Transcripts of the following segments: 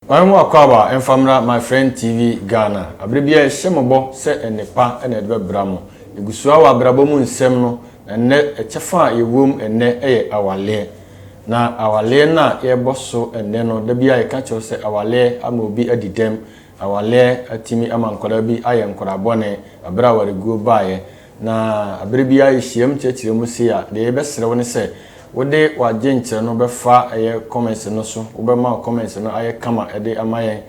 Maame mu akwaaba mfa mmra My Friend TV Ghana. Abere biara yɛhyɛ mo bɔ sɛ nnepa na yɛde bɛbra mo. Yɛgu so ara wɔ abrabɔ mu nsɛm no, na nnɛ kyɛfa a yɛwɔ mu nnɛ yɛ awaleɛ. Na awaleɛ no a yɛrebɔ so nnɛ no, da biara yɛka kyerɛ wo sɛ awaleɛ ama obi adi dɛm, awaleɛ atumi ama nkwadaa bi ayɛ nkwadaa bɔne berɛ a awareguo baeɛ. Na bere biara yɛhyiam kyerɛkyerɛ mu sei a, deɛ yɛbɛsrɛ wo ne sɛ wode w'adwenkyerɛ no bɛfa ɛyɛ comments no so, wobɛma wo comments no ayɛ kama de ama yɛn.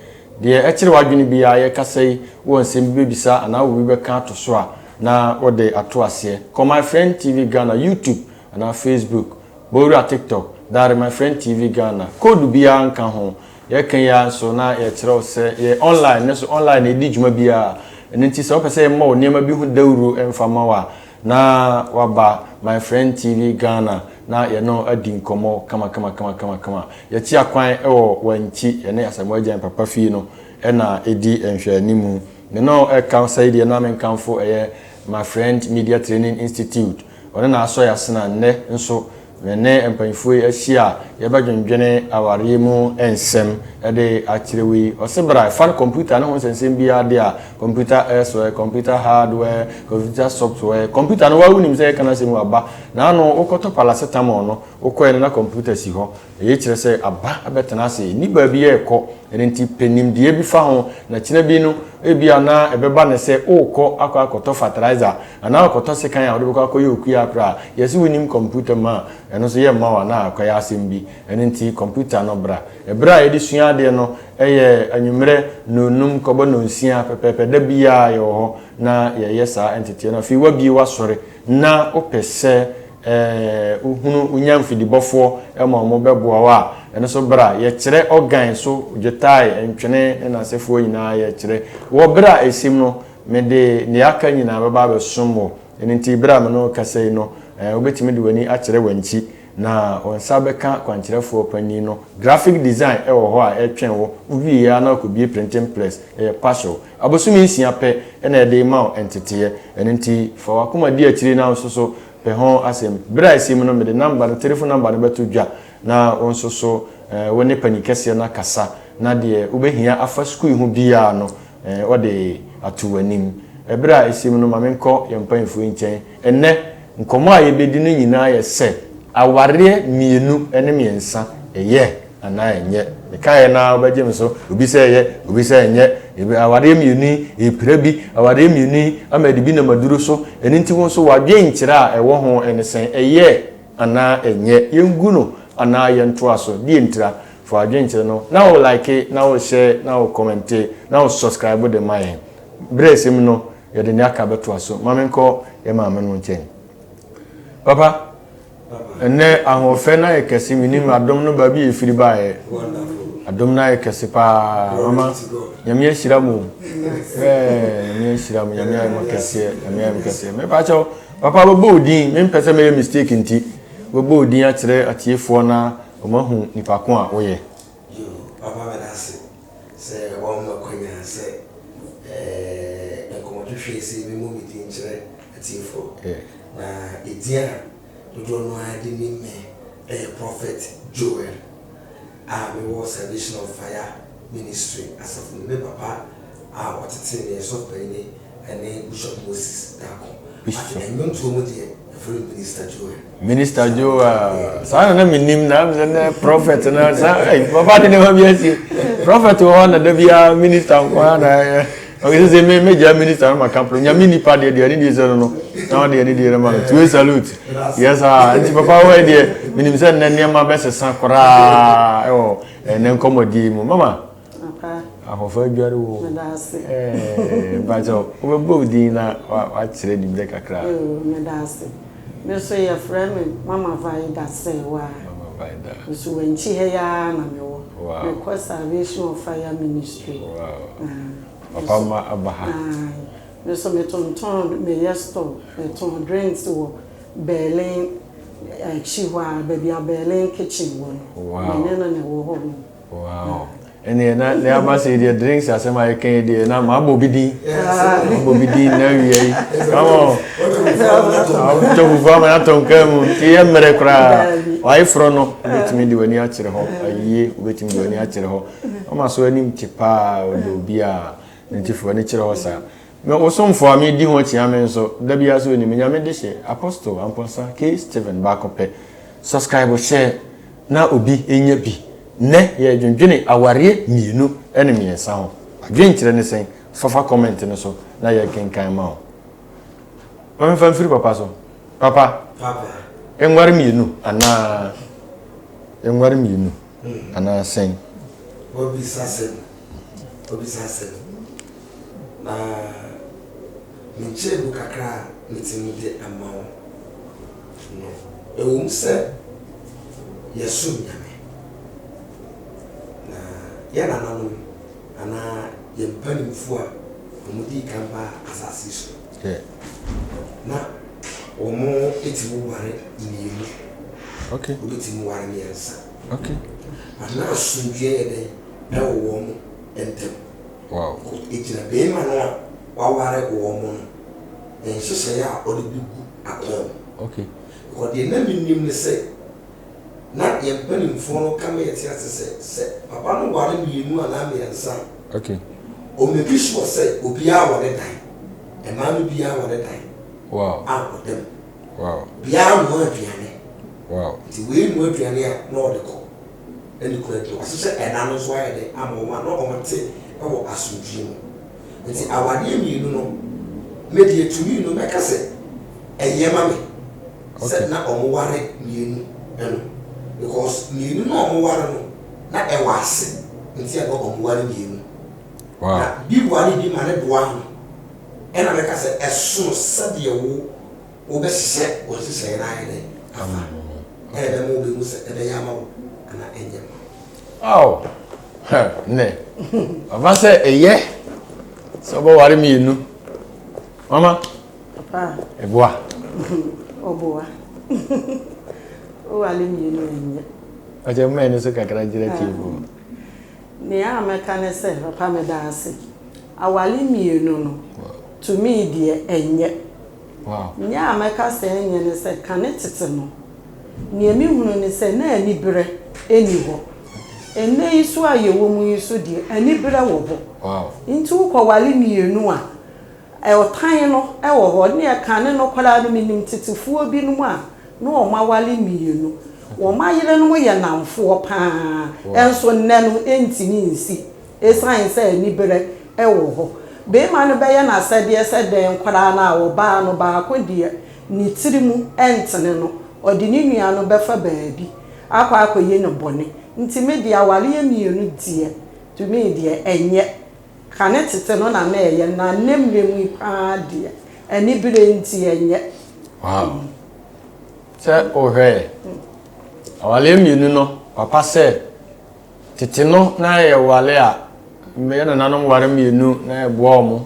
Deɛ ɛkyere w'adwene biara, yɛrekasa yi, wowɔ nsɛm bi bɛbisa anaa wowɔ bi bɛka ato so a, na wode ato aseɛ. Kɔ My Friend TV Ghana YouTube anaa Facebook, bɔ wura TikTok, Dare My Friend TV Ghana. Code biara nka ho. Yɛka yi ara nso na yɛkyerɛ wo sɛ yɛ online ne so online na ɛdi dwuma biara. Ɛno nti sɛ wopɛ sɛ yɛmmɔ wo nneɛma bi ho dawuro mfa ma wo a, na waba My Friend TV Ghana na yɛne wo adi nkɔmmɔ kama kama kama kama kama. Yɛkyi akwan wɔ Wankyi, yɛne Asamoah Gyan papa fie no na ɛdi nhwɛanimu. Me ne wo ɛka yi deɛ na menkamfo ɛyɛ My Friend Media Training Institute. Ɔno na asɔ yɛn asene a nnɛ nso me ne mpanyinfoɔ yi ahyia a yɛbɛdwendwene awareɛ mu nsɛm de akyerɛ wo yi. Ɔse bra ɛfa no kɔmputa ne ho nsɛnsɛm biara deɛ a, computer software, computer hardware, computer software, computer no waa wonim sɛ yɛka no asɛm mu aba. Naano wokɔtɔ paracetamol no, wokɔɛ no na computer si hɔ. Eyi kyerɛ sɛ aba abɛtena ase, nni baabi a ɛrekɔ. Ɛno nti, pɛ nimdeɛ bi fa ho, na kyena bi no, ebia na ɛbɛba no sɛ worekɔ akɔ akɔtɔ fertilizer anaa worekɔtɔ sekan a wode bɛkɔ akɔyɛ okua koraa a, yɛse wonnim kɔmputa mu a, ɛno nso yɛmma wo anaa akɔyɛ asɛm bi. Ɛno nti, kɔmputa no bra. Ɛberɛ a yɛde sua adeɛ no yɛ anwummerɛ nnɔnnum kɔbɔ nnɔnsia pɛpɛɛpɛ. Da biara yɛwɔ hɔ na yɛyɛ saa nteteɛ no. Afei woabue w'asɔre na wopɛ sɛ wohunu wonya mfidibɔfoɔ ma wɔn bɛboa wo a, ɛno nso bra. Yɛkyerɛ organ so, dwetae, ntwene ne n'asefoɔ nyinaa yɛkyerɛ. Wɔ berɛ a ɛsim no, mede deɛ aka nyinaa bɛba abɛsom wo. Ɛno nti berɛ a me ne wo rekasa yi no, wobɛtumi de w'ani akyerɛ w'ankyi na wo nsa bɛka kwankyerɛfoɔ panin no. Graphic design wɔ hɔ a ɛretwɛn wo. Wowie ara na wokɔbue printing press, ɛyɛ partial. Abosome nsia pɛ na yɛde rema wo nteteeɛ. Ɛno nti fa w'akoma di akyire na wo nso so pɛ ho asɛm. Berɛ a ɛsɛ mu no, mede number no, telefon number no bɛto dwa na wo nso so wo ne panin kɛseɛ no akasa na deɛ wobɛhia afa sukuu yi ho biara no, wɔde ato w'anim. Ɛberɛ a ɛsɛ mu no, ma menkɔ yɛn mpanyinfoɔ yi nkyɛn. Ɛnnɛ, nkɔmmɔ a yɛbɛdi no nyinaa yɛ sɛ, awareɛ mmienu ne mmiɛnsa, ɛyɛ anaa ɛnyɛ? Mekaeɛ no ara wobɛgye me so, obi sɛ ɛyɛ, obi sɛ ɛnyɛ. Ebi, awareɛ mmienu yi, ɛrepira bi, awareɛ mmienu yi ama ɛde bi nam aduro so. Ɛno nti wo nso w'adwenkyerɛ a ɛwɔ ho ne sɛn? Ɛyɛ anaa ɛnyɛ? Yɛngu no anaa yɛntoa so? Deɛ ntira? Fa w'adwenkyerɛ no na wo like, na wo share, na wo kɔmɛnte, na wo subscribe de ma yɛn. Berɛ a ɛsɛ mu no, yɛde nea aka bɛtoa so. Ma menkɔ yɛn maame no nkyɛn. Papa, ɛnnɛ ahoɔfɛ no ayɛ kɛse, menim adom no baabi a ɛfiri baeɛ. Adom no ayɛ kɛse paa. Mama, Nyame ahyira mo. Nyame ahyira mo, Nyame ayɛ mo kɛseɛ, Nyame ayɛ mo kɛseɛ. Mepa kyɛw, papa bɛbɔ wo din, mempɛ sɛ mɛyɛ mistake nti, wobɛbɔ wo din akyerɛ atiefoɔ na wɔahu nipa ko a woyɛ. Yoo, papa meda ase sɛ woama me akwanya sɛ nkɔmmɔtwetwe yi sei memmɔ me din nkyerɛ atiefoɔ. Na edin a dodoɔ no ara de nim me yɛ Prophet Joel a mewɔ Salvation of Fire Ministry asafo mu. Me papa a ɔtetee me yɛ sɔfo panyin ne Bishop Moses Darko. But nnwontoɔ mu deɛ yɛfrɛ me Minister Joel. Minister Joel, saa na na menim na sɛ nɛ prophet na saa papa de nneɛma bi asie. Prophet wɔ hɔ na da biara minister nko ara na ɛyɛ. Ɔkè sɛ me megya minister no ma ka pro nyame nipa deɛ deɛ ne deɛ sɛ no no na ɔde ɛne deɛ no ma no tuwe salute. Yes ah nti papa wɔ deɛ menim sɛ nnɛ nneɛma bɛsesa koraa ɛwɔ ɛnɛ nkɔmmɔdie mu. Mama Ahofa adware wo. Meda ase. Eh, mpakyɛw, wobɛbɔ wo din na wakyerɛ nimdeɛ kakra. Yoo, meda ase. Me nso yɛfrɛ me Mama Vaida Serwaa. Mama Vaida. Me nso Wankyi ha yi ara na mewɔ. Wow. Mekɔ Salvation of Fire Ministry. Wow. Papa ma aba ha. Aye. Me nso metontɔn, meyɛ store, metɔn drinks wɔ Berlin akyi hɔ ara, baabi a Berlin kitchen wɔ no. Wow. Me ne no na ɛwɔ hɔ no. Wow. Ɛneɛ na na aba sɛ deɛ drinks asɛm a yɛka yi deɛ na mabɔ obi din. Mabɔ obi din na awia yi. Come on. Tɔ fufuo ama no atɔ nkaa mu. Nti yɛ mmerɛ koraa. Wayeforɔ no wobɛtumi de w'ani akyerɛ hɔ. Ayie wobɛtumi de w'ani akyerɛ hɔ. Mama so anim te paa ɔdɔ obi a. Nti fa w'ani kyerɛ hɔ saa. Me wo somfo a medi ho kyea me nso da biara sɛ onim Nyame dehye Apostle Amponsah K Stephen baako pɛ. Subscribe hyɛ na obi nya bi. Nnɛ yɛredwendwene awareɛ mmienu ne mmiɛnsa ho. Adwenkyerɛ ne sɛn? Fa fa comment no so na yɛnkenkan ma wo. Ma memfa mfiri papa so. Papa, nware mmienu anaa? Nware mmienu anaa sɛn? Wabisa asɛm, wabisa asɛm. Na me nkyerɛmu kakra a metumi de ama wo no, ɛwom sɛ yɛsom Nyame, na yɛn nananom anaa yɛn mpanimfoɔ a wɔdii kan baa asase yi so no, na wɔtumi ware mmienu, wɔbɛtumi ware mmiɛnsa, but na asomdwoeɛ yɛ dɛn ɛwɔ wɔn ntam. Wow. Egyina barima no a waware wɔn no ne nhyehyɛe a ɔde begu akwan mu. Okay. Because deɛ na menim ne sɛ, na yɛn mpanimfoɔ no ka ma yɛte ase sɛ, sɛ papa no ware mmienu anaa mmiɛnsa a, Okay. ɔmake sure sɛ obiara wɔ ne dan. Mmaa no biara wɔ ne dan Wow. a ɔda mu. Wow. Obiara noa aduane. Wow. Nti wei noa aduane a na ɔde kɔ. ne kunu adi. Wɔahyehyɛ ɛna no nso ayɛ dɛn ama wɔn a na wɔte wɔ asomdwoeɛ mu. Nti awadeɛ mmienu no, me deɛ to me no mɛka sɛ ɛyɛ ma me sɛ na wɔware mmienu no because mmienu no a wɔware no na ɛwɔ ase nti a na wɔware mmienu. Na bi ware bi ma ne boa no ɛna mɛka sɛ ɛsono sɛdeɛ wo Wobɛhyehyɛ wo nhyehyɛeɛ no ayɛ dɛn afa a ɛbɛma wobɛhu sɛ ɛbɛyɛ ama wo anaa ɛnyɛ mma wo? Ao, hɛ, nnɛ, papa sɛ ɛyɛ sɛ wobɛware mmienu. Mama, Papa. ɛboa. Ɔboa. Woware mmienu a ɛnyɛ. Ɔkyɛ mma ɛno so kakra nkyerɛ tiefo. Nea mɛka ne sɛ, papa meda ase. Aware mmienu no, to me deɛ ɛnyɛ. Nea mɛka sɛ ɛnyɛ ne sɛ, kane tete no, nea mehunu ne sɛ na aniberɛ nni hɔ. Ɛnnɛ yi nso a yɛwɔ mu yi nso deɛ, aniberɛ wɔ hɔ. Nti wokɔware mmienu a, ɔtan no wɔ hɔ. Nea kane no koraa no, menim tetefoɔ binom a na wɔaware mmienu. Wɔn ayerenom yɛ nnamfoɔ pa ara, nso nnɛ no ɛntumi nsi. Esiane sɛ aniberɛ wɔ hɔ. Barima no bɛyɛ n'asɛdeɛ sɛ dɛn koraa no a, ɔbaa no baako deɛ ne tiri mu ntene no, ɔde ne nua no bɛfa baabi akɔ akɔyi no bɔne. Nti me deɛ awareɛ mmienu deɛ to me deɛ ɛnyɛ. Kane tete no na na ɛyɛ na nnɛ mmerɛ mu yi pa ara deɛ aniberɛ nti ɛnyɛ. Wow. Sɛ wohwɛ ɛ, awareɛ mmienu no, papa sɛ Tete no na yɛware a, yɛn nananom ware mmienu na yɛboa wɔn.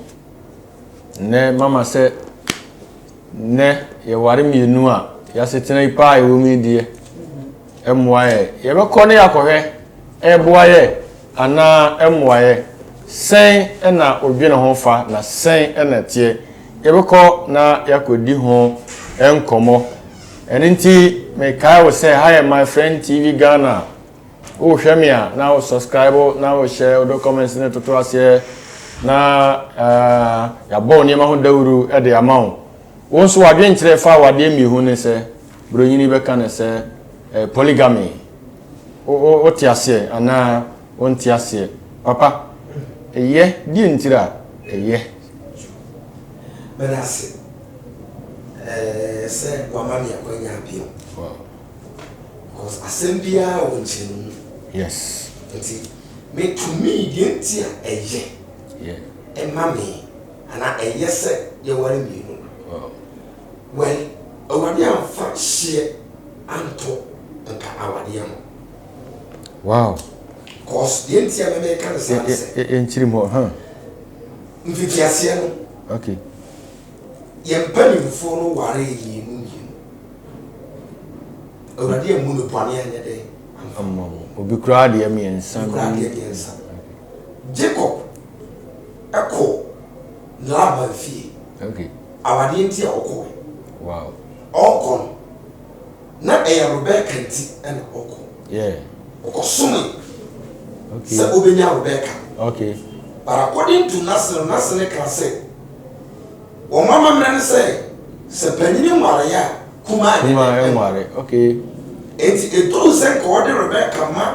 Nnɛ mama sɛ nnɛ yɛware mmienu a, yɛasetena yi paa a yɛwɔ mu yi deɛ, ɛmmoa yɛ. Yɛbɛkɔ ne yɛakɔhwɛ ɛboa yɛ anaa ɛmmoa yɛ. Sɛn na wodwene ho fa na sɛn na ɛteɛ? Yɛbɛkɔ na yɛakɔdi ho nkɔmmɔ. Ɛno nti mekae wo sɛ ha yɛ My Friend TV Ghana. Wo hwɛ me a na wo subscribe na wo share wo do comments ne toto aseɛ na uh, yɛabɔ wo nneɛma ho dawuru de ama wo. Wo nso w'adwenkyerɛ fa awadeɛ mmienu ne sɛ buronyini bɛka ne sɛ eh, polygamy. Wote aseɛ anaa wonte aseɛ? Papa, ɛyɛ deɛ ntira ɛyɛ. Meda ase eh, sɛ wama me akwanya bio. Wow. Because asɛm biara wɔ nkyerɛmu. Yes. Nti me to me deɛ nti a ɛyɛ ɛma me anaa ɛyɛ sɛ yɛware mmienu. Wow. Well, Awurade amfa hyeɛ anto nka awadeɛ ho. Wow. Cause deɛ nti a mɛmɛka no saa ne sɛ. Yɛnkyiri mu hɔ, huh? Mfitiaseɛ no. Okay. Yɛn mpanimfoɔ no waree mmienu mmienu. Awurade ammu no bɔne anyɛ dɛn? Amma mo. Obi koraa deɛ mmiɛnsa. Obi koraa deɛ mmiɛnsa. Jacob kɔɔ Laban fie. Okay. Awadeɛ nti a ɔkɔɔɛ. Wow. Ɔɔkɔ no, na ɛyɛ Rebeka nti na ɔkɔ. Yeah. Ɔkɔsomee Okay. sɛ ɔbɛnya Rebeka. Okay. But according to n'ase no, n'ase no kaa sɛ, wɔn amammerɛ ne sɛ, sɛ panyini nwareɛ a, kumaa nyɛ Kumaa dɛn? nware. Okay. Enti ɛduruu sɛ nka ɔde Rebeka ma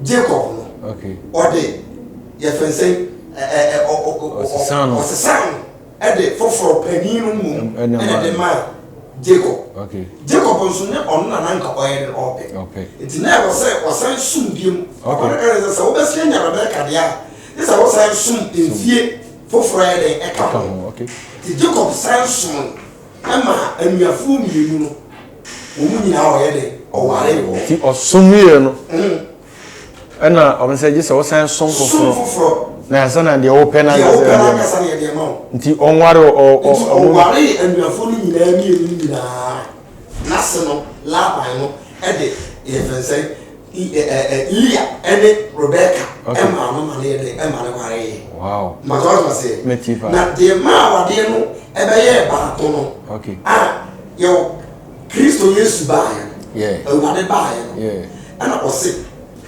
Jacob no, Okay. ɔde, yɛfrɛ no sɛn, ɛ, ɛ, ɛ, ɔ, ɔ, ɔ, Ɔsesaa no. ɔsesaa no. de foforɔ panin no mmom Ɛna na maa ɛde no. maa Jacob. Okay. Jacob nso ne ɔno na na anka ɔyɛ den ɔɔpɛ. Ɔpɛ. Nti na ɛwɔ sɛ ɔsan som biom. Okay. Papa no ka kyerɛ no sɛ, sɛ wobɛsan anya Rebeka deɛ a, gye sɛ wosan som mfie foforɔ yɛ dɛn ɛka Ɛka ho. ho, okay. Nti Jacob san somee maa anuafoɔ mmienu no, wɔn nyinaa ɔyɛ dɛn? Ɔwaree wɔn. Nti ɔsom wieɛ no, Ɛna ɔmo sɛ gye sɛ wosan som Som foforɔ. foforɔ. Na ansa na deɛ wopɛ no Deɛ ankasa wopɛ no yɛde ama. ankasa no yɛde ama wo. Nti ɔnware ɔ ɔ Nti ɔmo. ɔwaree anuafoɔ no nyinaa mmienu no nyinaa. N'ase no, Laban no de yɛfrɛ no sɛn, I ɛ ɛ ɛ Lea ne Rebeka Okay. maa no ma no yɛ dɛn, ɛma no wareeɛ. Wow. Mpakyɛ wate aseɛ? Mɛtie paa. Na deɛ ɛmaa awadeɛ no ɛbɛyɛɛ baako no, Okay. a yɛwɔ Kristo Yesu baeɛ no, Yeah. Awurade baeɛ no, Yeah. ɛna ɔse,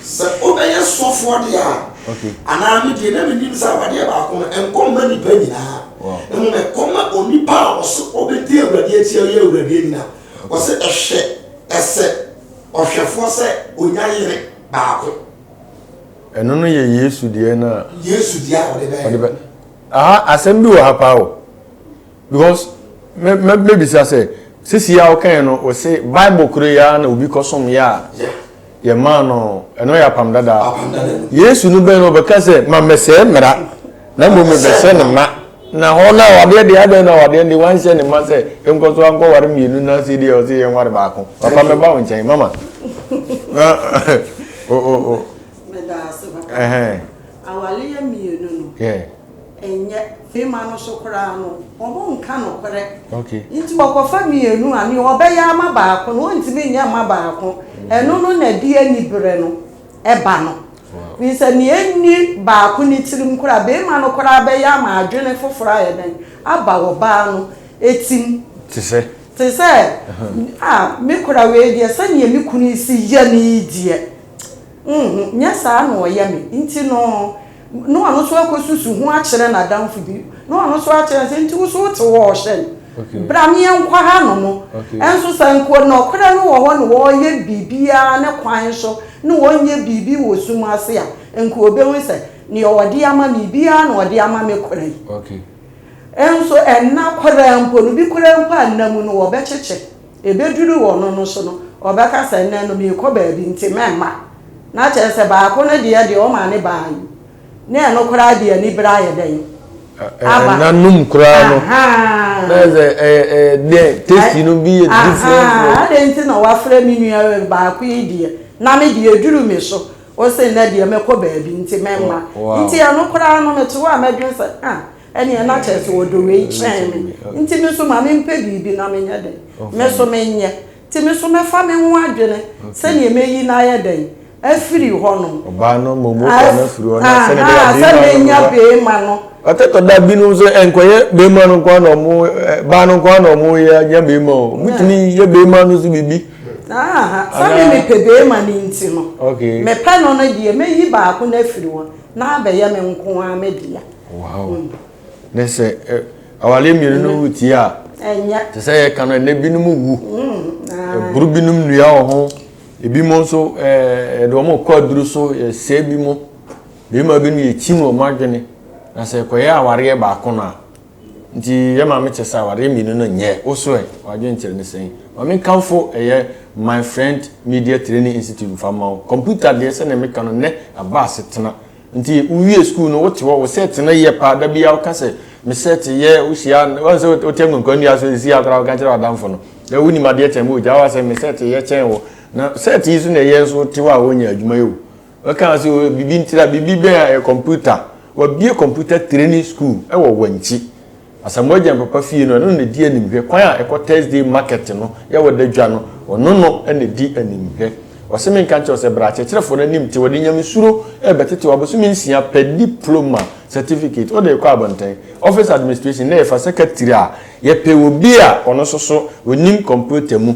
sɛ wobɛyɛ sɔfoɔ deɛ a, Okay. anaa me deɛ na menim sɛ awadeɛ baako no ɛnkɔ mma nnipa nyinaa, Wow. na mmom ɛkɔ ma onipa a ɔse ɔbɛdi Awurade akyi ayɛ Awurade anyina. Ɔse ɛhwɛ, ɛsɛ ɔhwɛfoɔ sɛ ɔnya yere baako. Ɛno no yɛ Yesu deɛ no a. Yesu deɛ a ɔde bɛyɛ. Ɔde bɛ, aha asɛm bi wɔ ha paa o. Because mɛ mɛ mɛbisa sɛ sisi a ɔkae no ɔse bible koro yi ara na obi kɔsom yɛ a yɛmaa no ɛno yɛ apam dada Yesu no bɛn no ɔbɛka sɛ ma mɛsɛe mmara na mmom mebɛhyɛ ne ma na hɔ no awadeɛ deɛ adɛn na awadeɛ deɛ wanhyɛ ne ma sɛ nkɔ so ankɔware mmienu na sɛ deɛ ɔse yɛnware baako papa mɛba wo nkyɛn mama na o o o Meda ase papa. Awareɛ mmienu no Ɛnyɛ, bema no so koraa no, wɔnka nokorɛ. Nti wɔkɔfa mmienu a, nea ɔbɛyɛ ama baako no, ɔntumi nyɛ mma baako. Ɛno no na ɛde aniberɛ no ba no. Firi sɛ nea ɛnni baako no tirim koraa, bema no koraa bɛyɛ ama adwene foforɔ ayɛ dɛn? Aba ɔbaa no tim. Te sɛ? Te sɛ, ah, me kora wei deɛ, sɛdeɛ me kunu yi si yɛ me yi deɛ, nhu, nyɛ saa na ɔyɛ me. Nti no, Na ɔno nso akɔsusu ho akyerɛ n'adamfo bi, na ɔno nso akyerɛ no sɛ, nti wo nso wote hɔ ɔhyɛ no, bra me yɛnkɔ hanom. Nso sɛ nka nɔkorɛ no wɔ hɔ na wɔreyɛ biribiara ne kwan so na wɔnyɛ biribi wɔ sum ase a, nka ɔbɛhu sɛ deɛ ɔde ama me yi, biara na ɔde ama me kora yi. Nso ɛnna koraa mpo no, bi koraa mpo a nna mu no wɔbɛkyekyɛ. Ɛbɛduru ɔno no so no, ɔbɛka sɛ, Nnɛ no merekɔ baabi nti mɛmma. Na kyerɛ sɛ baako no deɛ deɛ ɔma ne baa yi, na ɛno koraa de anibere ayɛ dɛn? Aba. Ɛna num koraa no. Na sɛ ɛyɛ ɛyɛ dɛ tasty no bi yɛ different. Adɛn nti na wafrɛ me nua baako yi deɛ, na me deɛ ɛduru me so, ɔse nnɛ deɛ mɛkɔ baabi nti mɛmma. Nti ɛno koraa no mete hɔ a mɛdwene sɛ ah Ɛnneɛ na kyerɛ sɛ ɔdɔ wei kyɛn me, nti me nso ma mempɛ biribi na menyɛ dɛn? Me nso menyɛ. Nti me nso mɛfa me ho adwene sɛdeɛ mɛyi no ayɛ dɛn? Afiri hɔnom. Ɔbaa no mmom wofa no afiri hɔ na sɛdeɛ ɛbɛyɛ a Sɛ menya beema no. Ɔtɛtɔ da binom nso ɛnkɔyɛ beema no nko ara na ɔmo baa no nko ara na ɔmo yɛ nya beema o. Ɔmo tumi yɛ beema no nso biribi. Sɛ me mepɛ beema no nti no. Mepɛ no no deɛ mɛyi baako no afiri hɔ na abɛyɛ me nko ara me dea. Wow. Ne sɛ awareɛ mmienu no wu tie a, te sɛ yɛka no ɛnɛ binom wu. Ɛboro binom nnua wɔ ho. Ebinom nso yɛde wɔn kɔ aduru so yɛsɛe bi mo. Bɛrima bi no yɛkyim wɔn adwene. Na sɛ ɛkɔyɛ awareɛ baako no a, nti yɛ maame kyɛ sɛ awareɛ mmienu no nyɛ. Wo so ɛ, w'adwene kyerɛ ne sɛn? Maame nkamfo ɛyɛ My Friend Media Training Institute mfa ma wo. Kɔmputa deɛ sɛdeɛ meka no nnɛ aba asetena. Nti wowie sukuu no wote hɔ wo sɛte no yɛ paa da biara woka sɛ me sɛte yɛ wohyia wɔn sɛ wote nkonkwan nnua so esi akora woka kyerɛ w'adamfo no na wonim adeɛ kyɛn mu ogya wa sɛ me sɛte yɛ kyɛn wo na sɛte yi so na ɛyɛ nso wote hɔ a wonya adwuma yi o wɔka sɛ biribi ntira biribi bɛn a ɛyɛ kɔmputa wabie kɔmputa training school ɛwɔ wankyi Asamoah Gyan papa fie no, ɛno na ɛdi animhwɛ. Kwan a ɛkɔ Thursday market no, yɛ wɔ da dwa no, ɔno no na ɛdi animhwɛ. Ɔse menka nkyerɛ wo sɛ bra akyerɛkyerɛfoɔ no anim te wɔde nyamesuro rebɛtete wo abosome nsia pɛ diploma certificate wode rekɔ abɔnten. Office administration nnɛ yɛfa secretary a yɛpɛ obi a ɔno nso so ɔnim computer mu.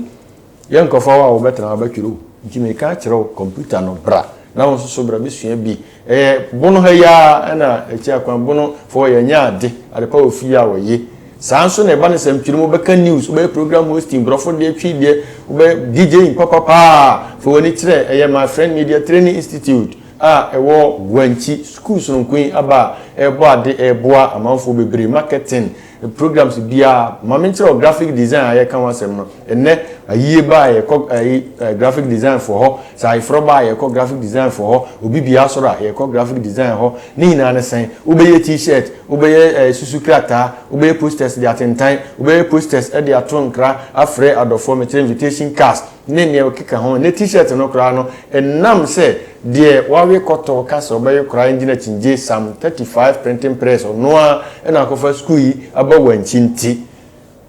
Yɛnkɔfa wo a wobɛtena hɔ abɛtwerɛ o. Nti meka akyerɛ wo computer no bra na wo nso so bra bɛsua bi. Ɛyɛ bono ha yi ara na akyi akwan bono foɔ yɛnyɛ ade, adepa wɔ fie a wɔye. Saa nso na ɛba no sɛ ntwere mu wobɛka news, wobɛyɛ program hosting, borɔfo deɛ, twi deɛ, wobɛyɛ DJing papapaa. Fa w'ani kyerɛ ɛyɛ My Friend Media Training Institute a ɛwɔ Guankyi, sukuu sononko yi aba a ɛrebɔ ade, ɛreboa amanfoɔ bebree, marketing, programs biara. Ma menkyerɛ wo graphic design a yɛreka ho asɛm no. Ɛnnɛ ayie ba a yɛkɔ ayi graphic design foɔ hɔ, sɛ ayeforɔ ba a yɛkɔ graphic design foɔ hɔ, obi bia asɔre a yɛkɔ graphic design hɔ. Ne nyinaa ne sɛn? Wobɛyɛ t-shirt, wobɛyɛ eh, susu krataa, wobɛyɛ posters de atentan, wobɛyɛ posters de ato nkra afrɛ adɔfoɔ, mekyerɛ invitation cards ne nea ɛkeka ho. Ne t-shirt no koraa no, ɛnam sɛ deɛ wawe kɔtɔ ka sɛ ɔbɛyɛ koraa ngyina kyingye some 35 printing press ɔno ara na akɔfa sukuu yi aba wankyi nti,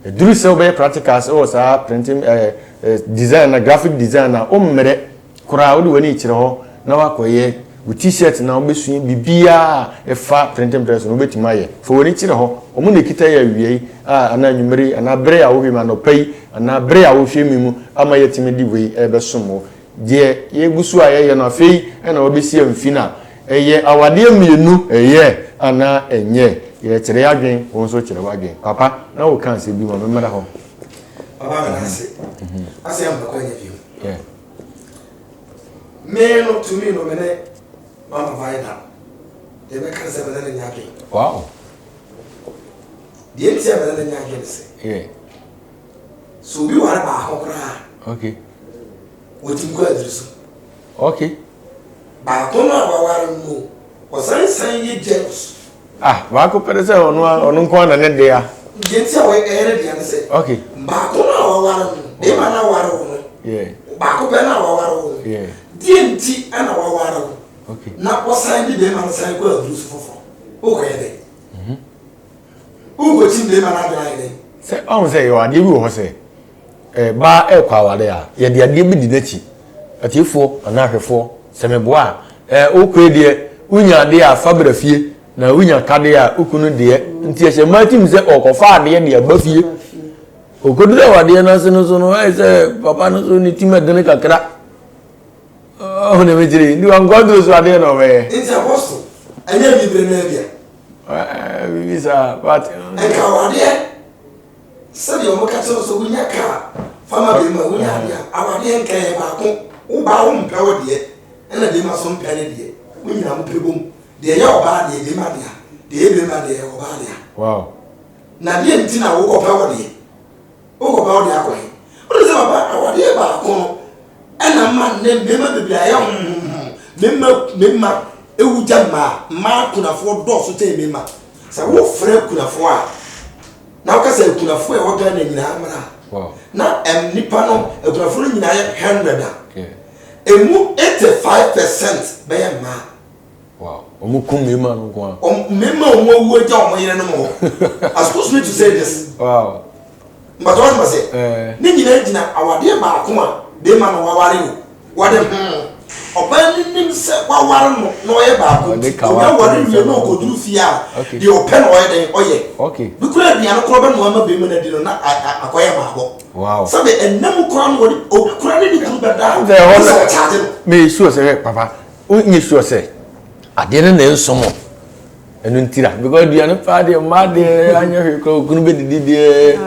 Ɛduru sɛ wobɛyɛ practicals wɔ saa printing eh, eh, design na graphic design na wommrɛ koraa wode w'ani kyerɛ hɔ na wakɔyɛ wo t-shirt na wobɛsua biribiara a ɛfa printing press no wobɛtumi ayɛ. Fa w'ani kyerɛ hɔ. Wɔn na ɛkita yɛ awia yi a anaa anwummere yi anaa bere a wohwɛ mu anɔpa yi anaa bere a wohwɛ mi mu ama yɛatumi de wei ɛrebɛsom wo. Deɛ yɛgu so a yɛyɛ no afei na wabɛsi amfi no a, ɛyɛ awadeɛ mmienu, ɛyɛ anaa ɛnyɛ? Yɛkyerɛ y'adwen, wo nso kyerɛ w'adwen. Papa, na woka asɛm bi ma me mmra hɔ. Papa meda ase. Asɛm a mɛkɔ anya bio. Yeah. Me no, to me no, me ne Mama Vida, deɛ mɛka ne sɛ me ne no nyɛ adwen. Wow. Deɛ nti a me ne no nyɛ adwen ne sɛ. Yeah. Sɛ obi ware baako koraa a. Okay. Wɔtumi kɔ aduru so. Okay. Baako no a waware no, ɔsan san yɛ jealous. Ah, baako pɛ de sɛ ɔno ɔno nko ara na ne dea. Deɛ nti a ɛyɛ ne dea ne sɛ. Okay. Baako no a waware no, bɛrima no aware wo no. Yeah. Baako pɛ no a waware wo no. Yeah. Deɛ nti ɛna waware wo. Okay. Na ɔsan de bɛrima no san kɔ aduru so foforɔ. Wokɔyɛ dɛ. Mhm. Worekɔkyi mmarima no adwene ayɛ dɛn? Sɛ ɔhu sɛ yɛwɔ adeɛ bi wɔ hɔ sɛ eh, baa ɛrekɔ aware a, yɛde adeɛ bi di n'akyi. Atiefoɔ anaa ahwɛfoɔ, sɛ meboa a, eh, wokɔ yi deɛ, wonya adeɛ a, fa bra fie, na wonya ka deɛ a, wo kunu deɛ. Nti ɛhyɛ mmaa tirim sɛ ɔrekɔfa adeɛ de aba fie. Ɔkɔduru awadeɛ no ase no so no, ayɛ sɛ papa no so ne tim ɛdene kakra. Ɔhu ne mekyerɛ yi, nti wankɔ aduro so adeɛ na ɔbɛyɛ. Nti apostle, ɛnyɛ anibere no ara bi a? Biribi saa but. Nka awadeɛ sɛdeɛ wɔn ka kyerɛ sɛ wonya kaa fama bɛrima wonya adeɛ a awadeɛ nka yɛ baako wo baa wo mpɛ wo deɛ ɛna bɛrima so mpɛ ne deɛ mo nyina mo pɛ bom deɛ ɛyɛ ɔbaa deɛ bɛrima dea deɛ ɛyɛ bɛrima deɛ ɛyɛ ɔbaa dea. Wow. Na deɛ nti na wokɔpɛ wo deɛ. Wokɔpɛ wo deɛ akɔ he? Wonim sɛ papa, awadeɛ baako no ɛna mma nnɛ mmarima bebree ayɛ honhonhon. Mmarima mmarima ewu gya mmaa. Mmaa akunafoɔ dɔɔso kyɛn mmarima. Sɛ wofrɛ akunafoɔ a, na woka sɛ akunafoɔ a ɛwɔ Ghana nyinaa mmra a, na nnipa no, akunafoɔ no nyinaa yɛ 100 a, emu 85% bɛyɛ mmaa. Wow. Wɔn kum mmarima no nko ara. Wɔn mmarima a wɔn awu agya wɔn yerenom hɔ. Excuse me to say this. Wow. Mpatɔ wɔn ma sɛ. Eh. Ne nyinaa gyina awadeɛ baako a bɛrima no waware o. Wɔde ho. Ɔbaa no nim sɛ waware no na ɔyɛ baako nti. Onya ware wie na ɔkɔduru fie a deɛ ɔpɛ na ɔyɛ dɛn ɔyɛ. Okay. Bi kura aduane korɔ bɛnoa ma bɛrima no adi no na akɔyɛ maabɔ. Wow. Sɛbe ɛnna mu koraa no wɔde obi koraa ne ne kunu bɛda. Sɛ ɔkyaagye no. Me sure sɛ papa Wonyɛ sure sɛ adeɛ no na ɛnso mo ɛno ntira because aduane paa deɛ mmaa deɛ anyɛ hwee koraa okunu bɛdidi deɛ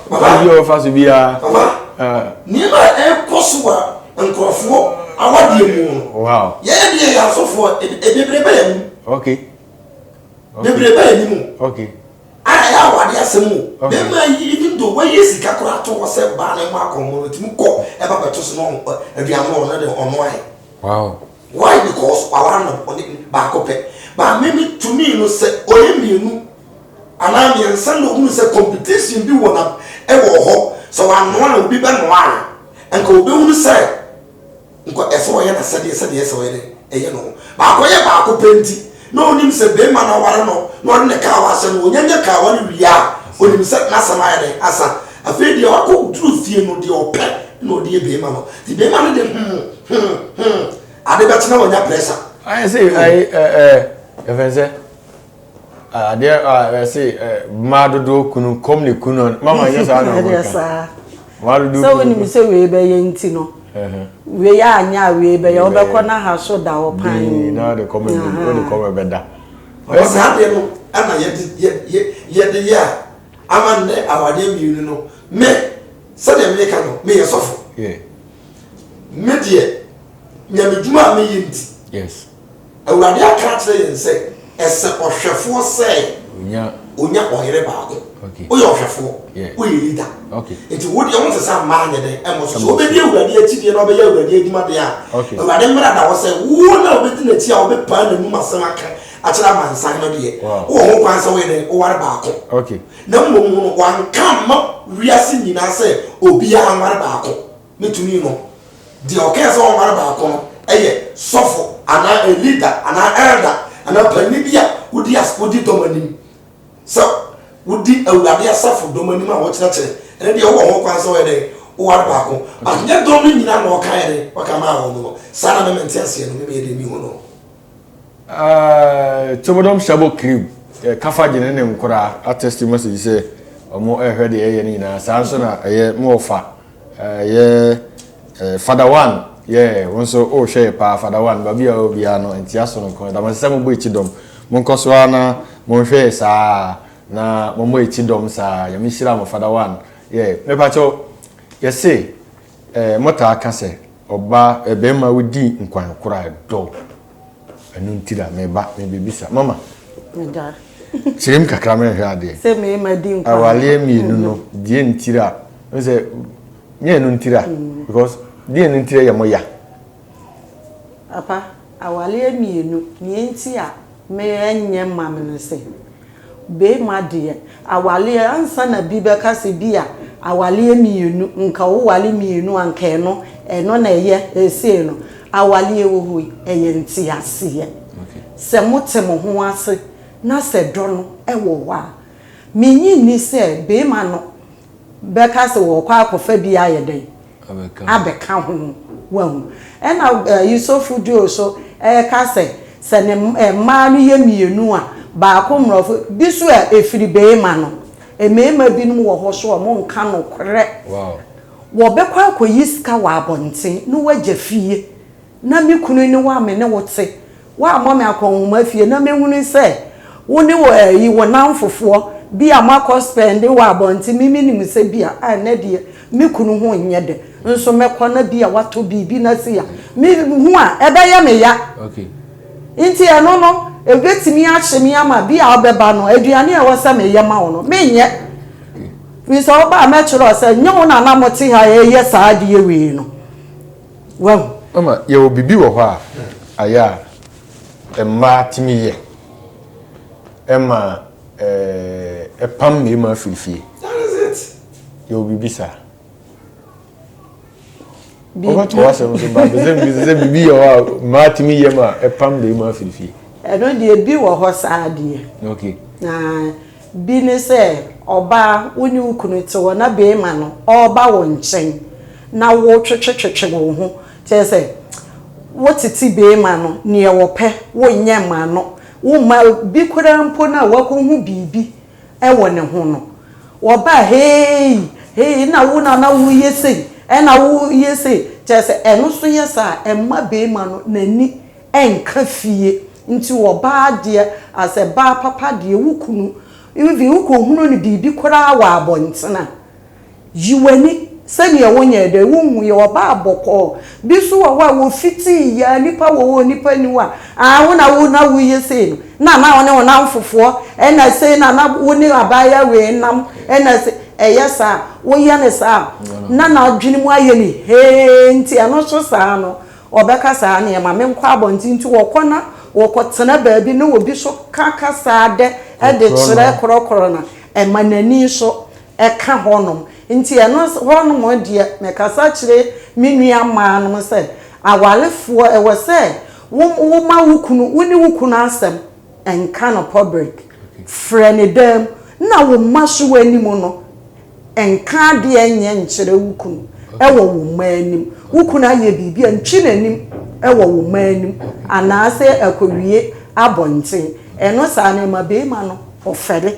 kwan bi a ɔfa so biara. Papa nneɛma a ɛrekɔ so wɔ nkurɔfoɔ awadeɛ mu no wow yɛyɛ deɛ yɛ asɔfoɔ bebree ba yɛn anim. Okay. Bebree ba yɛn anim. Okay. A ɛyɛ awadeɛ asɛm o. Bɛrima yi even though wayi sika koraa to hɔ sɛ baa no mmɔ akɔmmɔ no tumi kɔ ɛba bɛto so na aduane wɔ no de ɔno ayɛ. Wow. Why because waware no ɔne baako pɛ but me me to me no sɛ ɔyɛ mmienu anaa mmiɛnsa na ohunu sɛ competition bi wɔ na ɛwɔ hɔ sɛ wanoa a obi bɛnoa a nka obɛhunu sɛ nka ɛsɛ ɔyɛ n'asɛdeɛ sɛdeɛ ɛsɛ ɔyɛ dɛ ɛyɛ no baako yɛ baako pɛ nti na onim sɛ bɛrima na ɔware no na ɔde ne kaawa ahyɛ no ɔnya nya kaawa no wie a onim sɛ n'asɛm ayɛ dɛ asa. Afei deɛ wakɔ duru fie no, deɛ ɔpɛ na ɔde yɛ bɛrima no. Nti bɛrima no de hmm hmm hmm ade bɛkye na wanya pressure. Ayɛ sɛ ayi ɛ ɛ yɛfɛn sɛ adeɛ a ɛsɛ mmaa dodoɔ kunu kɔm ne kunu mama nyɛ saa na wɔn ka mmaa dodoɔ kunu. Sɛ wonim sɛ wei bɛyɛ nti no wei anyɛ a wei bɛyɛ wobɛkɔ na ha so da hɔ pan. Na de kɔm de kɔm bɛda. Ɔwɔ saa adeɛ no ɛna yɛde yɛ yɛde yɛ a ama nnɛ awadeɛ mmienu no me sɛdeɛ meka no meyɛ sɔfo me deɛ nyamedwuma a meyɛ nti Awurade aka akyerɛ yɛn sɛ ɛsɛ ɔhwɛfoɔ sɛ ɔnya ɔyere baako. Woyɛ ɔhwɛfoɔ, woyɛ leader. Nti wo deɛ wonsɛ sɛ mmaa nyɛ dɛn ɛmmɔ so. Sɛ wobɛdi Awurade akyi deɛ na wobɛyɛ Awurade adwuma deɛ a, Awurade mmara da hɔ sɛ wo na wobɛdi n'akyi a wobɛpaa n'anum asɛm aka akyerɛ amansan no deɛ, wowɔ ho kwan sɛ woyɛ dɛn, woware baako. Na mmom no, wanka amma wiase nyinaa sɛ obiara nware baako. Ne tumi no, deɛ ɔkae sɛ ɔnware baako no yɛ sɔfo anaa a leader anaa elder anaa panin bi a wodi as wodi dɔm anim sɛ wodi Awurade asafo dɔm anim a wɔkyerɛkyerɛ ɛno deɛ wowɔ ho kwan sɛ woyɛ dɛn woware baako but nyɛ dɔm no nyinaa na ɔka yɛ dɛn ɔka maa wɔn no saa na me mente aseɛ no me meyɛ deɛ mehu no. Tobodom Shabo Crew, Kafa Gyene ne nkoraa atɛsti message sɛ wɔn ɛrehwɛ deɛ ɛyɛ no nyinaa saa nso na ɛyɛ mo ɔfa ɛyɛ Father One yɛ wɔn nso ɔrehwɛ yɛ paa Father One baabi a ɔwɔ biara no ntia so no nko ɛdam sɛ mo bɔ akyi dɔm mo nkɔ so ara na mo nhwɛ yɛ saa na mo mmɔ akyi dɔm saa Nyame nhyira mo Father One yɛ mepakyɛw yɛse ɛɛ motaa ka sɛ Ɔbaa, bɛrima wodi nkwan koro a ɛdɔ wo. Ɛno nti na meba mebɛbisa. Mama, Meda. kyerɛ mu kakra menhwɛ adeɛ. Sɛ mmarima di nkwan. Awaleɛ mmienu no, deɛ ntira, n sɛ, nyɛ ɛno ntira, because deɛ ɛno ntira yɛ mo ya. Papa, awaleɛ mmienu, deɛ nti a me ɛnyɛ mma me ne sɛ, Beema deɛ, awaleɛ, ansa na bi bɛka sɛ bi a awaleɛ mienu, nka wo wale mienu a nka ɛno, ɛno na ɛyɛ seesei no, awaleɛ wɔ hɔ yi, ɛyɛ nteaseɛ. Sɛ mo te mo ho ase na sɛ dɔ no wɔ hɔ a, mennye nni sɛ beema no bɛka sɛ ɔɔkɔ akɔfa bi ayɛ dɛn? abɛka ho. Wahu? Ɛna Yusuf Joe nso reka sɛ, sɛ ne mmaa no yɛ mmienu a, baako mmorɔfo, bi nso a ɛfiri barima no. Mmarima binom wɔ hɔ nso a wɔnka nokorɛ. Wɔbɛkɔ akɔyi sika wɔ abɔnten na wɔagya fie. Na me kunu ne wo a me ne wo te, woammɔ me akɔnhoma fie na mehunu sɛ wo ne wo ayi wo nnamfofoɔ bi a moakɔ spɛnde wɔ abɔnten, me menim sɛ bi a ah ɛnnɛ deɛ me kunu ho nyɛ dɛ nso mɛkɔ na bi a watɔ biribi na sei a mehu a ɛbɛyɛ me ya. Nti ɛno no ɛbɛtumi ahye me ama bi a wobɛba no aduane a ɛwɔ sɛ meyɛ ma wo no menyɛ. Firi sɛ woba a mɛkyerɛ wo sɛ nyɛ wo na na mote ha reyɛ saa adeɛ wei no. Wahu? Mama, yɛwɔ biribi wɔ hɔ a ayɛ a mmaa tumi yɛ ɛma ɛpam mmarima firi fie. That is it. Yɛwɔ biribi saa. Wobɛto w'asɛm so ba bɛsɛ mbisa sɛ biribi yɛ hɔ a mmaa tumi yɛ ma ɛpam mmarima firi fie. Ɛno deɛ bi wɔ hɔ saa deɛ. Okay. Na Bi ne sɛ, ɔbaa, wo ne wo kunu te hɔ na beema no ɔɔba wo nkyɛn na wo twetwetwetwe wo ho, kyerɛ sɛ, wo tete beema no neɛ ɔpɛ wo nyɛ mma no, wo mma bi koraa mpo no a wakɔhu biribi wɔ ne ho no, ɔba a heei, heei na wo na na wo yɛ sei, ɛna wo yɛ sei, kyerɛ sɛ, ɛno nso yɛ saa a, ɛmma beema no n'ani nka fie nti ɔbaa deɛ as a baa papa deɛ wo kunu even wo kɔ hunu no biribi koraa wɔ abɔnten a yi w'ani sɛdeɛ wo nyɛɛ dɛ wo nhu yɛ ɔbaa bɔkɔɔ bi nso wɔ hɔ a wɔ fitii yɛ a nipa wɔ hɔ nipa nni hɔ a aa wo na wo na wo yɛ sei no na na wo ne wo namfofoɔ ɛna sei na na wo ne abaayewa wei nam ɛna sei ɛyɛ saa wo yɛ no saa na n'adwene mu ayɛ no hee nti ɛno nso saa no Wɔbɛka saa neɛ ma menkɔ abɔnten nti wɔkɔ na wɔkɔtena baabi na obi nso ka kasa dɛ de kyerɛ korɔkorɔ no ɛma n'ani nso ka hɔnom nti ɛno hɔnom deɛ mekasa kyerɛ me nua mmaa nom sɛ awarefoɔ ɛwɔ sɛ wo woma wo kunu wo ne wo kunu asɛm nka no public frɛ ne dan mu na wo mma so anim no. Nka adeɛ nyɛ nkyerɛ wo kunu wɔ wo mma anim. Wo kunu ayɛ biribi a, ntwi n'anim wɔ wo mma anim anaasɛ akɔwie abɔnten. Ɛno saa no, ɛma barima no ɔfɛre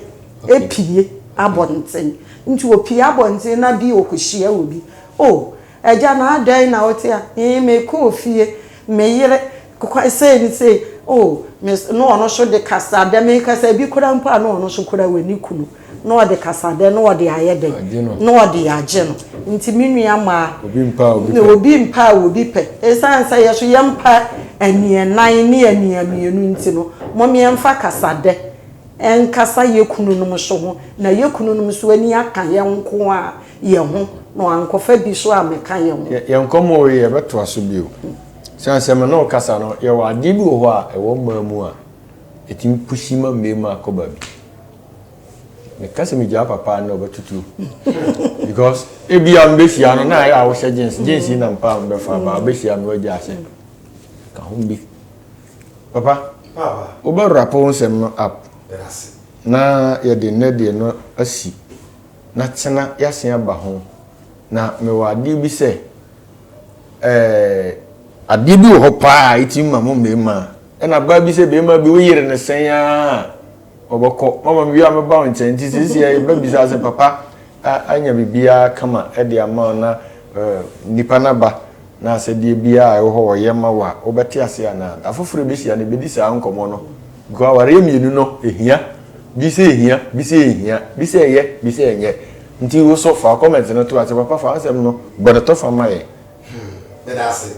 pue abɔnten. Nti ɔpue abɔnten na bi ɔkɔhyia obi, Oh, Agya na adɛn na wote ha? Ee, mekɔɔ fie, me yere, kwa, sei ne sei. Oh, me, na ɔno nso de kasadɛ, mekasa bi koraa mpo a na ɔno nso koraa wɔ ne kunu, na ɔde kasadɛ na ɔde ayɛ dɛn? Na ɔde agye no. Nti me nua mmaa, Obi mpa a obi pɛ. obi mpa a obi pɛ. Esiane sɛ yɛn nso yɛmpa aniɛnan ne aniamienu nti no, mom yɛmfa kasadɛ nkasa yɛn kununom nso ho, na yɛn kununom nso ani aka yɛn nko ara. Yɛn ho, na wankɔfa bi so ammɛka yɛn ho. Yɛn nkɔmmɔ wei yɛbɛtoa so bio. Sane sɛ me ne wo kasa no, yɛwɔ adeɛ bi wɔ hɔ a ɛwɔ mmaa mu a ɛtumi pushi ma mmarima kɔ baabi. Meka sɛ megyaa papa a na ɔbɛtutu because ebia mbɛhyia no na ayɛ a wohyɛ jeans, jeans yi na mpa a mbɛfa ba wobɛhyia no wagya ahyɛ. Ka ho bi. Papa, wobɛwrapo wo nsɛm no up na yɛde nnɛ deɛ no asi. na kyena yɛasen aba ho. Na mewɔ adeɛ bi sɛ, ɛɛ, adeɛ bi wɔ hɔ paa a ɛtumi ma mo mmarima. Ɛna baa bi sɛ barima bi woyere no sɛn ara a, ɔbɛkɔ. Mama mewie a mɛba wo nkyɛn. Nti seesei a yɛbɛbisa sɛ papa anya biribiara kama de ama wo na nipa no aba na asɛdeɛ biara a ɛwɔ hɔ ɔyɛ ma wo a, wobɛte aseɛ anaa? Da foforɔ yɛbɛhyia no, yɛbɛdi saa nkɔmmɔ no. Because awareɛ mmienu no, ɛhia. Bi sɛ ehia, bi sɛ enhia, bi sɛ ɛyɛ, bi sɛ ɛnyɛ. Nti wo so fa wo comment no to ase papa fa w'asɛm no bɔ no tɔfa ma yɛn. Hmm meda ase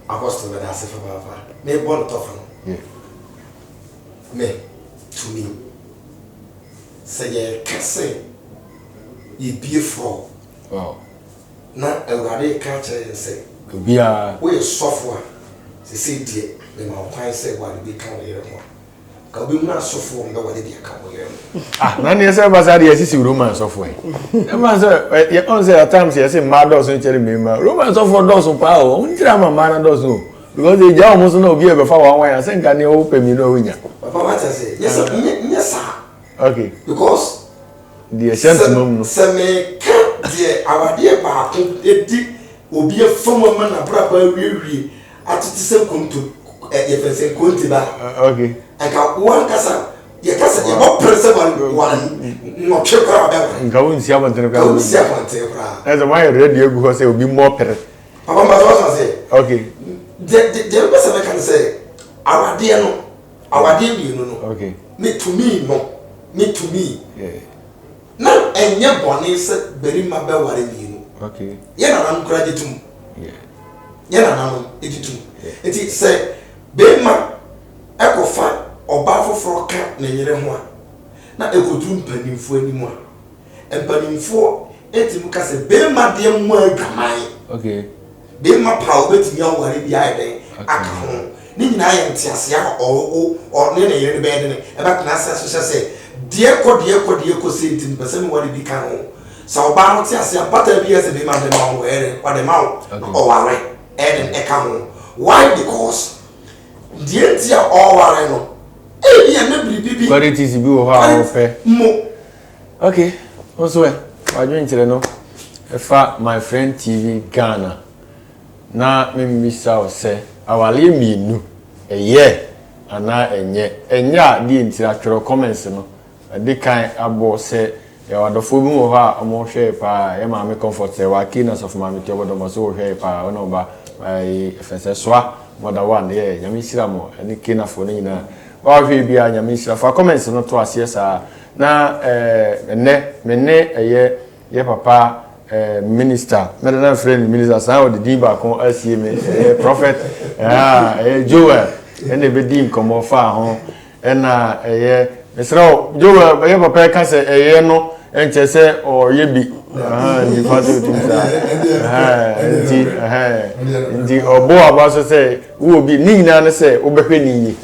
Apostle meda ase papaapa me bɔ no tɔfa no Yeah. Me tumi sɛ yɛka sɛ yɛbie frɔ Wow. na Awurade reka akyerɛ yɛn sɛ Obiara. woyɛ sɔfo a sesei deɛ mema wo kwan sɛ ware bi ka wo yere ho a Ka wobɛhunu asɔfoɔ a wɔbɛware de aka wɔn yere ho. Ah, na neɛ sɛ ɛba saa deɛ yɛsisi Roman sɔfoɔ yi. Ɛma sɛ, yɛ ɔn sɛ at times yɛse mmaa dɔɔso nkyɛre mmarima. Roman sɔfoɔ dɔɔso paa o, wɔn nkyerɛ ama mmaa no dɔɔso o. Because egya wɔn so na obi a ɛbɛfa wɔn awan a, sɛ nka neɛ wopɛ mmienu a wonya. Papa wate ase, nyɛ sɛ, nyɛ, nyɛ saa. Okay. Because. Deɛ ɛhyɛ ntoma mu no. Sɛ meka deɛ awadeɛ baako di obi afa mu ama n'abrabɔ awiewie atete sɛ nkonto ɛ yɛfrɛ sɛ nkonte ba okay nka wo ankasa yɛka sɛ yɛbɔ pere sɛ ware ware nwɔtwe koraa ɔbɛware nka wo nsi abɔntene koraa nka wo nsi abɔntene koraa ɛsɛ mo ayɛ ready agu hɔ sɛ obi mmɔ pere papa mpa sɛ wɔsɔ sɛ okay deɛ deɛ mpɛ sɛ mɛka no sɛ awadeɛ no awadeɛ mmienu no okay ne tumi no ne tumi Na ɛnyɛ bɔne sɛ barima bɛware mmienu. Yɛn nananom koraa gye tom. Yɛn nananom gye tom. Nti sɛ barima kɔfa ɔbaa foforɔ ka ne yere ho a, na ɛkɔduru mpanimfoɔ anim a, mpanimfoɔ tumi ka sɛ barima deɛ mmɔ adwaman. Bɛrima pa a ɔbɛtumi aware bi ayɛ dɛn aka ho. Ne nyinaa yɛ nteaseɛ a ɔwo ɔne ne yere no bɛyɛ dɛn ɛbɛtena ase ahyehyɛ sɛ deɛ kɔ deɛ kɔ deɛ kɔ sei nti mepɛ sɛ meware bi ka ho. Sɛ ɔbaa no te aseɛ a mpata bi a ɛsɛ bɛrima de ma wo no ɔyɛ dɛn ɔde ma wo na ɔware ɛyɛ dɛn ɛka ho. Why because deɛ nti a ɔware no ebia na biribi bi Qualities bi wɔ hɔ a ɔpɛ. Mo. Ok, wo nso ɛ, w'adwenkyerɛ no ɛfa My Friend TV Ghana na memmisa wo sɛ awareɛ mmienu ɛyɛ anaa ɛnyɛ? Ɛnyɛ a deɛ ntira? Twerɛ comments no. Madi kan abɔ sɛ yɛwɔ adɔfoɔ bi wɔ hɔ a wɔhwɛ yɛ paa, yɛ maame Comfort sɛ wake na sɔfo maame Tiɔbɔdɔmɔ so wɔhwɛ yɛ paa, wo ne wo ba ɛyi ɛfɛ sɛ Soa mother one yɛ Nyame nhyira mo ɛne Kenafoɔ no nyinaa. Wo a wohwɛ yɛ biara Nyame nhyira. Fa comments no to aseɛ saa. Na ɛnnɛ me ne ɛyɛ yɛ papa minister, mɛda na mfrɛ no minister saa ɔde din baako asie me, ɛyɛ prophet ɛyɛ Joel ɛna ɛbɛdi nkɔmmɔ faa ho ɛna ɛyɛ mesrɛ wo Joel ɛyɛ papa ɛka sɛ ɛyɛ no ɛnkyɛ sɛ ɔyɛ bi nti fa sɛ ɔtum saa nti nti ɔbɔ aba so sɛ wowɔ bi ne nyinaa ne sɛ wobɛhwɛ ne yie.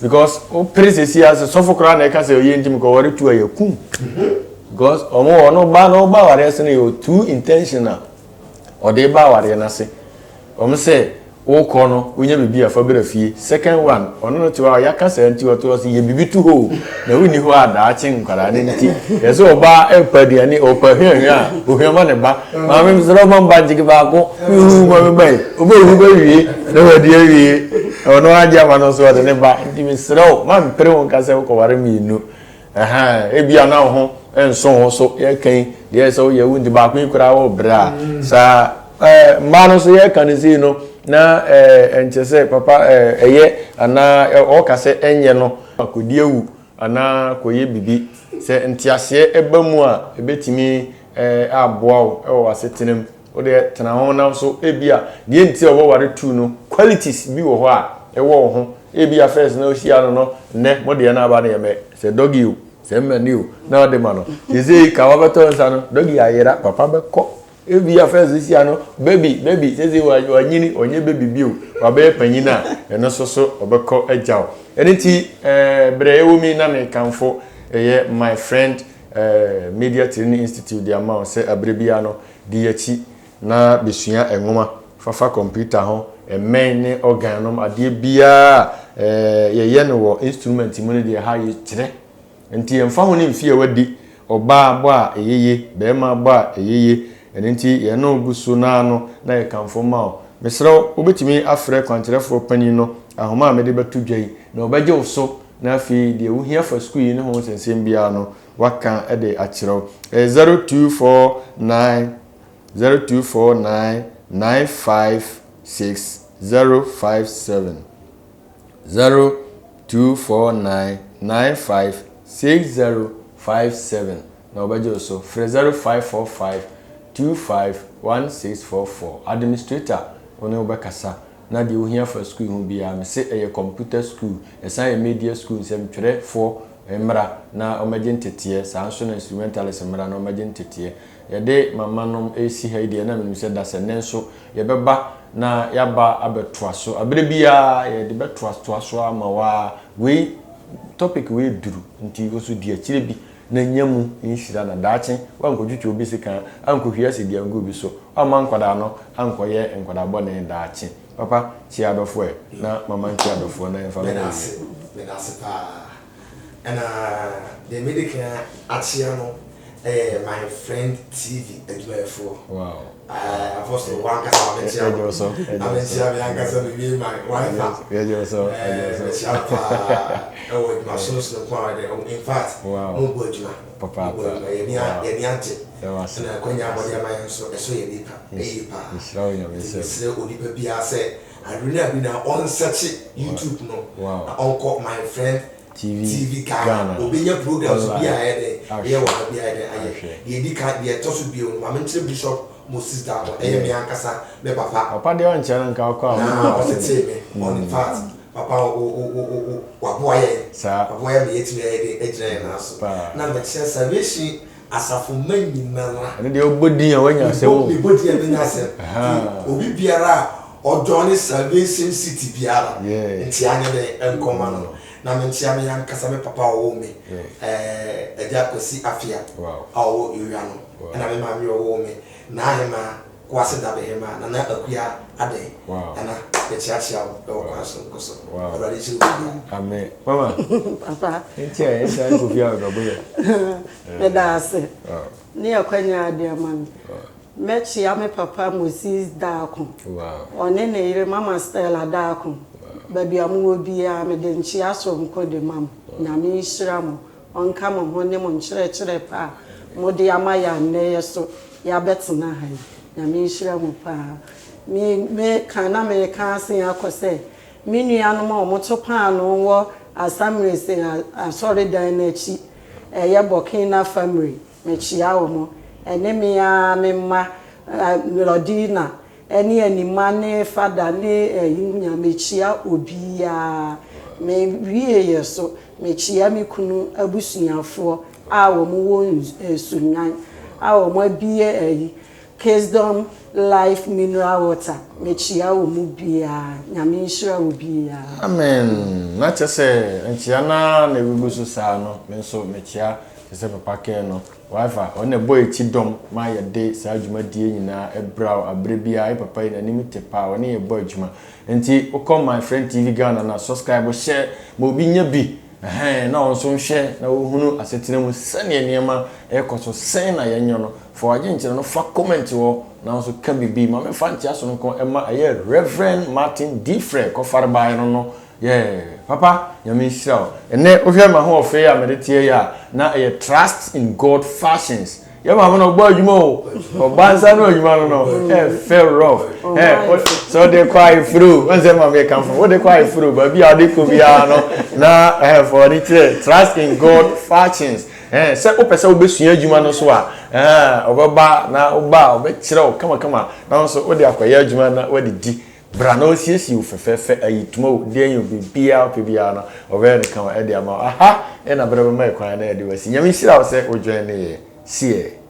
Because wo pere sɛsi a sɛ sɔfo koraa na ɛka sɛ ɔyɛ nti mekɔ ware tu a yɛ kum. Because ɔmo ɔno ba na ɔba awareɛ ase no yɛ too intentional. Ɔde ba awareɛ no ase. Ɔmo sɛ Wokɔ no wonya biribi a fa bra fie. Second one, ɔno no te hɔ a yɛaka saa nti ɔte hɔ sɛ yɛ biribi to hɔ o na wonni hɔ a daakye nkwadaa no nti. Yɛ sɛ ɔbaa ɛrepa aduane ɔrepa hwiahwia a ohwia ma ne ba. Maame mesrɛ wo ma me ba nkyeke baako huhu ma me ba yi. Ɔbɛhu bɛwie na wadi awie. Ɔno agye ama no nso ɔde ne ba. Nti mesrɛ wo ma mpere wo nka sɛ wokɔware mmienu. Ɛhɛn, ebia na wo ho nso wo so, yɛreka yi, deɛ ɛsɛ sɛ woyɛ wo nti baako yi koraa worebrɛ a, saa ɛɛ mmaa no nso yɛreka no sei no, na ɛɛ nkyɛ sɛ papa ɛɛ ɛyɛ anaa ɔreka sɛ ɛnyɛ no, kɔdi awu anaa kɔyɛ biribi. Sɛ nteaseɛ ɛba mu a, ɛbɛtumi ɛɛ aboa wo wɔ w'asetena mu. Wo deɛ tena ho na nso ebia deɛ nti a wɔware tu no qualities bi wɔ hɔ a ɛwɔ wo ho. Ebia first na wohyia no no nnɛ mo deɛ no aba no yɛ mɛ sɛ doggy o sɛ mmani o na ɔde ma no. Seesei ka wabɛtɔ nsa no doggy ayera papa bɛkɔ. Ebia first wohyia no baby baby seesei wanyini ɔnyɛ baby bio wabɛyɛ panyin a ɛno nso so ɔbɛkɔ agya wo. Ɛno nti ɛɛ berɛ ɛwɔ mu yi na mekamfo ɛyɛ my friend ɛɛ media training institute de ama wo sɛ aberɛ biara no Di akyi na besua nwoma fafa kɔmputa ho, mmɛn ne organ nom, adeɛ biara a yɛyɛ no wɔ instrument mu no deɛ ha yɛkyerɛ. Nti ɛmfa ho ne mfeɛ a wadi, ɔbaa bɔ a ɛyɛ ye, barima bɔ a ɛyɛ ye, ɛno nti yɛne wo gu so no ara no na yɛkamfo ma wo. Mesrɛ wo, wobɛtumi afrɛ kwankyerɛfoɔ panin no ahoma a mede bɛto dwa yi na ɔbɛgye wo so na afei deɛ wohia fa sukuu yi ne ho nsɛnsɛm biara no waka de akyerɛ wo. Ɛyɛ 0249 0249 956 057 0249 95 6057 na wɔbɛgye wo so. Frɛ 0545 25 1644. Administrator wo ne wo bɛkasa na deɛ wohia fa sukuu ho biara. Mese ɛyɛ computer school, ɛsan yɛ media school, nsɛmtwerɛfoɔ mmra na wɔmmɛgye nteteɛ, saa nso na instrumentalist mmra na wɔmmɛgye nteteɛ. Yɛde mama nom resi ha yi deɛ na menim sɛ dasɛ nnɛ nso yɛbɛba na yɛaba abɛtoa so. Aberɛ biara yɛde bɛtoatoa so ara ma wo ara. Wei, topic wei duru nti wo nso di akyire bi na nya mu nhyira na daakye woankɔtwitwa obi sekan, ankɔhwie asidi angu obi so, woamma nkwadaa no ankɔyɛ nkwadaa bɔne daakye. Papa, kyia adɔfoɔ ɛ, na mama nkyia adɔfoɔ na yɛmfa mmɔ Meda ase, awie. meda ase paa. Ɛna deɛ medi kan akyia no yɛ my friend TV adwumayɛfoɔ. Wow. Eh, Apostle, wankasa ma menkyia Yɛgye wo so, yɛgye Ma wo so. menkyia me ankasa me wie my wife a. Yɛgye wo so, yɛgye wo Eh, so. mekyia wo paa ɛwɔ adwuma sononsono ko a wɔde, in fact, Wow. mo bɔ adwuma. Mo bɔ Papaapa. adwuma, yɛni Wow. yɛni agye. Yɛda wo ase. Ɛna akwanya a wɔde ama yɛn nso, ɛsɔ yɛn ani pa, ɛyie paa. Nhyira wo Nyame Nti nsam. mesrɛ onipa biara sɛ, abere ne abere nyinaa ɔnsɛkye YouTube no Wow. na ɔnkɔ my friend TV TV Ghana Ghana obenya programs bi a online ɛyɛ dɛn ɛyɛ ahwɛ wɔ ha bi a ɛyɛ dɛn ayɛ ahwɛ. deɛ edi kan deɛ ɛtɔ so bio no ma menkyerɛ Bishop Moses Darko ɛyɛ me Yeah. ankasa me papa Papa deɛ ɔnkyɛ no nka ɔkɔ a na ɔbɛma wo asɛm. ɔtetee me on in fact papa o o o o o waboa yɛn Saa. waboa yɛn ma yɛatumi ayɛ dɛn agyina yɛn nan so Paa. na mekyerɛ Salvation asafo mma nyinara. Ɛno deɛ wobɔ din a woanya asɛm o. Mebɔ din a menya asɛm. Ahaa. Nti obi biara a ɔjoine Salvation City biara Yeah. nkyea nyɛ dɛn nkɔma no. Na menkyea me ankasa me papa a ɔwoo me, ɛɛ Agya Kwasi Afia a ɔwɔ Ewia no, ɛna me maame a ɔwoo me, Naahemaa Kwasi Dabehemaa, Nana Akua Adɛn. Nana, yɛkyeakyea wo wɔ kwan sononko so. Awurade nhyira wo biara. Amen. Mama. Papa. Nti a yɛhyɛ ne kofi a bɛbɔ yɛ. Meda ase. Ne akwanya ade ama me. Mɛkyea me papa Moses Darko. Ɔne ne yere Mama Stella Darko. Baabi a mowɔ biara mede nkyea soronko de ma mo. Nyame nhyira mo. Ɔnka mo ho ne mo nkyerɛkyerɛ pa a mode ama yɛn a nnɛ yɛ so yɛabɛtena ha yi. Nyame nhyira mo paa. Me meka na meka asen akɔ sɛ me nuanom a wɔto paanoo wɔ Asamrese asɔredan no akyi, ɛyɛ Burkina Family, Mekyea wɔn, ɛne me ara me mma, Lordina, ɛne Anima ne Fada ne ɛyi nyinaa, mekyea obiara. Me wieɛ so, mekyea me kunu abusuafoɔ a wɔn wɔ Sunnyan, a wɔn abue ɛyi, Kisdom Life Mineral Water, mekyea wɔn mu biara. Nyame nhyira obiara. Amen! Na kyerɛ sɛ nkyea no ara na ɛgugu so saa no, me nso mekyea Te sɛ papa kɛɛ no, Wife a ɔno na ɛbɔ yɛn akyi dɔm ma yɛde saa dwumadie nyinaa brɛ wo aberɛ biara. Yɛ papa yi n'anim te paa, ɔne yɛn bɔ adwuma. Nti wokɔ My Friend TV Ghana na subscribe, hyɛ ma obi nya bi, ɛhɛn, na ɔno nso nhwɛ na ɔhunu asetena mu sɛdeɛ nneɛma ɛrekɔ so, sɛn na yɛnyɛ no. Fa w'adwenkyerɛ no fa comment hɔ na wo nso ka biribi. Ma memfa nkyea sononko mma ɛyɛ Rev. Martin Difrɛ kɔfare baeɛ no no. Yeah papa Nyame nhyira wo. Ɛnɛ wohwɛ m'ahoɔfɛ yi a mede teɛ yi a na ɛyɛ trust in God fashions. Yɛ maame no ɔbɔ adwuma o. Ɔba nsa no adwuma no no ɛfɛ rough. Ɛ sɛ ɔde kɔ ayeforo o. Ɔnsɛ maame yɛ kamfo. Wode kɔ ayeforo baabi a ɔde kɔ biara no na ɛfɔ ɔde kyerɛ trust in God fashions. Ɛɛ sɛ wopɛ sɛ wobɛsua adwuma no so a ɛɛ ɔbɛba na woba a ɔbɛkyerɛ wo kamakama na wo nso wode akɔyɛ adwuma na woadidi. Bra na ɔnsiesie wo fɛfɛɛfɛ, ayitoma o, deɛn o, biribiara a wopɛ biara no, ɔbɛyɛ no kama de ama wo. Aha na berɛ bɛma yɛ kwan na yɛde wo asi. Nyame nhyira wo sɛ wo join ne yɛ. See.